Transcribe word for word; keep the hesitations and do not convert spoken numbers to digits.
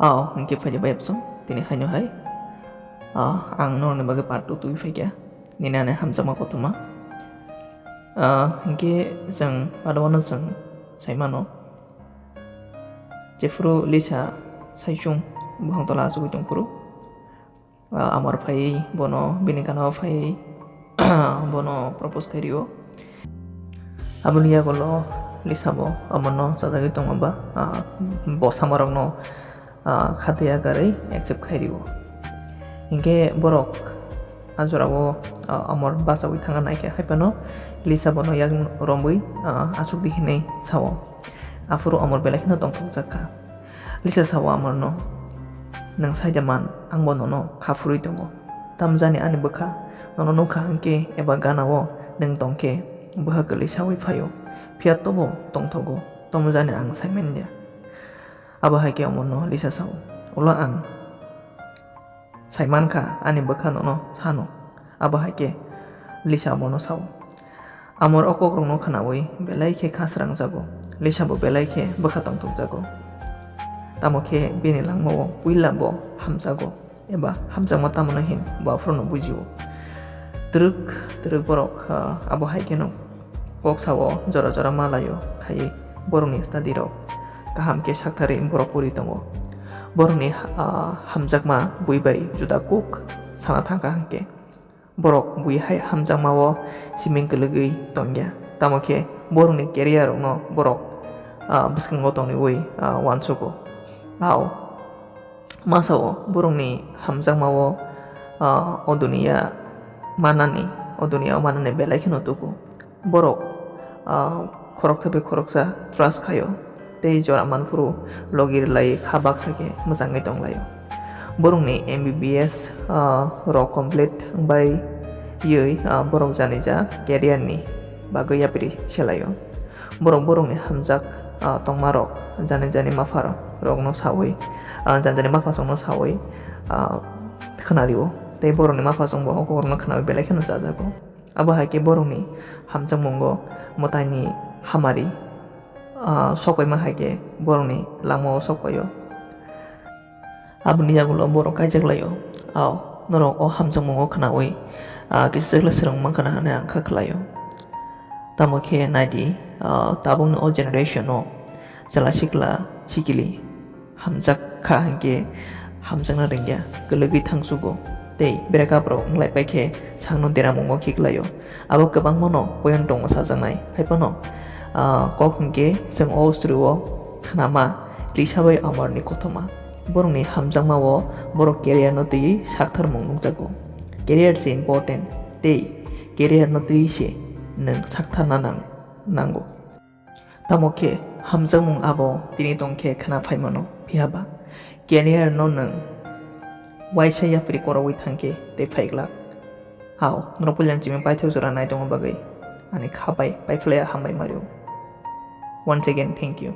Oh, hwnkhe phaidi bai bwswng, tini haino hai, ah, ang norokni bagwi part two twi phaikha, nini ani hamjakma kothoma. Ah, hwnkhe chwng part one-o chwng saimano, jephuru Lisa saichung buphang tola achugwi tongphuru, ah, amor phaiwi bono bini gana-o phaiwi bono propose khai rio. Aboni yagulo Lisa bo amorno chajagwi tongma ba, ah, bo samarokno, ah, khatwi yakarwi accept khai rio. Hinkhe borok a jorao, ah, amor bachaui thangna naikhe, haiphano Lisa bono yak romwi, ah, achukdi hinwi sao. Aphuru amor belai kheno tongthokjak kha. Lisa sao amorno, "Nwng saida man, ang bo nono kha phurwi tongo. Tamjani ani bwkha nono nukha hwnkhe eba gana-o nwng tongkhe bwkha kwlwi saui phaio. Phiya tobo tongthogo, tamjani ang saimanliya." Abo hai khe amorno Lisa sao, "Ulo ang saimankha ani bwkha nono sano." Abo hai khe Lisa amorno sao. Amor o kokrokno khnaui belai khe kha srangjago, Lisa bo belai khe bwkha tongthokjago. Tamo khe bini langmao puila bo hamjago, eba hamjakma tamo no hin bo aphuru no bujio. Twrwk twrwk borok, ah, abo hai kheno kok sao jora jora ma laio, hai borokni study rok kaham khe saktharwi borok pori tongo. Borokni, ah, hamjakma bui bai juda kuk sana thangkha hwnkhe. Borok bui hai hamjakmao siming kwlwgwi tongya. Tamo khe borokni career rokno borok, ah, bwskango tongwi, ah, uansugo. Ao masa o borokni hamjakmao, ah, o duniya manani, o duniya o manani belai kheno tuku. Borok, ah, khoroksa bai khoroksa trust khaio. Tei jora manphuru logi rwlai kha baksa khe mwchangwi tonglaio. Borokni M B B S, ah, rok complete wngbai yui, ah, borok janija career ni bagwi yapri selaio. Borok borokni hamjak, ah, tongma rok jani jani mapha rokno saui, ah, jani jani mapha songno saui, ah, khwnario. Tei borokni mapha songbo o kokrokno khwnaui belai kheno chajago. Abo hai khe borokni hamjakmungo mwtaini hamari, ah, sokpaima hai khe borokni langmao sokpaio. Aboni yagulo borok kaijak laio, "Ao, norok o hamjakmungo khwnaui, ah, kisa chwla swrwng mankha na," hwnwi ang kha khlaio. Tamo khe naidi, ah, tabukni o generation-o chwla sikla sikili hamjak kha hinkhe hamjakna rwngya, kwlwgwi thangsugo tei breakup rok wnglai pai khe sakno deramungo khiklaio. Abo kwbangmano poyang tongo sajaknai, haiphano, ah, kok hinkhe chwng o story-o khnama Lisa bai Amorni kothoma. Borokni hamjakmao borok career-no twiwi saktharmung nukjago. Career se important tei career-no twiwi se nwng saktharna nang-, nango. Tamo khe hamjakmung abo tini tong khe khna phai mano, phiya ba career no nwng uaisa yapri korogwi thang khe tei phai glak. Hao, norok puila chini paithak jora nai tongma bagwi ani kha bai paiphlaiya hambai mario. Once again, thank you.